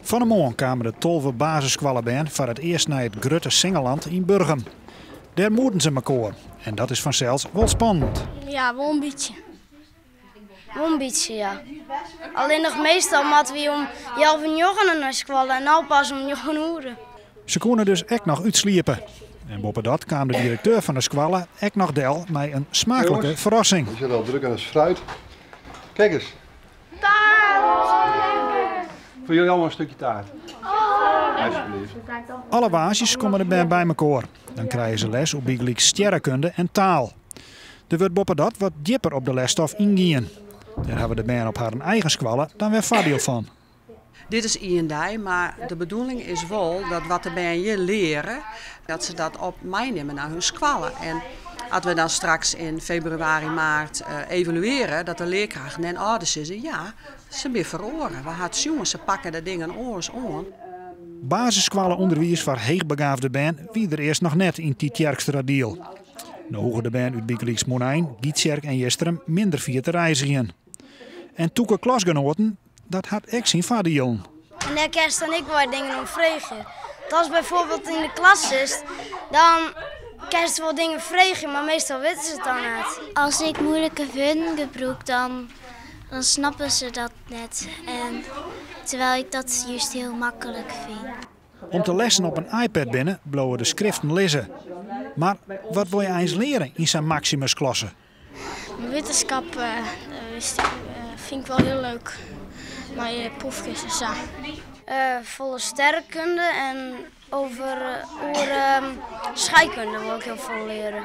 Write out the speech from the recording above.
Fan 'e moarn kamen de 12 basisskoallebern foar it earst nei it grutte Singelland yn Burgum. Dêr moeten se mekoar en dat is fansels wol spannend. Ja, wol in bytsje. Wol in bytsje, ja. Allinnich meastal moatte wy om healwei njoggenen nei skoalle en no pas om njoggen oere. Se koene dus ek noch útsliepe. En boppedat kaam de direkteur fan de skoalle ek noch del mei in smaaklike ferrassing. We zitten al druk aan het fruit. Kijk eens. Taart! Voor jullie allemaal een stukje taart. Alsjeblieft. Alle woansdeis komme de bern by mekoar. Dan krije se les oer bygelyks stjerrekunde en taal. Der wurdt boppedat wat djipper op de lesstof yngien. Dêr hawwe de bern op harren eigen skoalle dan wer foardiel fan. Dit is ien dei, mar de bedoeling is wol dat wat de bern hjir leare, dat se dat op meinimme nei hun skoalle. En as we dan straks yn febrewaris, maart evaluearje, dat de learkrachten en âlders sizze, ja, se binne feroare. We ha it sjoen, se pakke de dingen oars oan. Basisskoalle-ûnderwiis foar heechbegaafde bern wie der earst noch net yn Tytsjerksteradiel. No hoege de bern út bygelyks Mûnein, Gytsjerk en Jistrum minder fier te reizgjen. En tûke klasgenoaten, dat hat ek syn foardielen. En dêr kinst dan ek wol dingen om freegje. As byfoarbyld yn de klas sitst, dan kinst wol dingen freegje, mar meastal witte se it dan net. As ik muoilike wurden gebrûk, dan, dan snappe se dat net. En terwijl ik dat juist hiel maklik fyn. Om't de lessen op in iPad binne, bliuwe de skriften lizzen. Mar wat wol je eins leare yn sa'n Maximusklasse? Wittenskip fyn ik wol hiel leuk. Mei proefkes en sa. Folle sterrekunde en over, oer scheikunde wol ik hiel folle leare.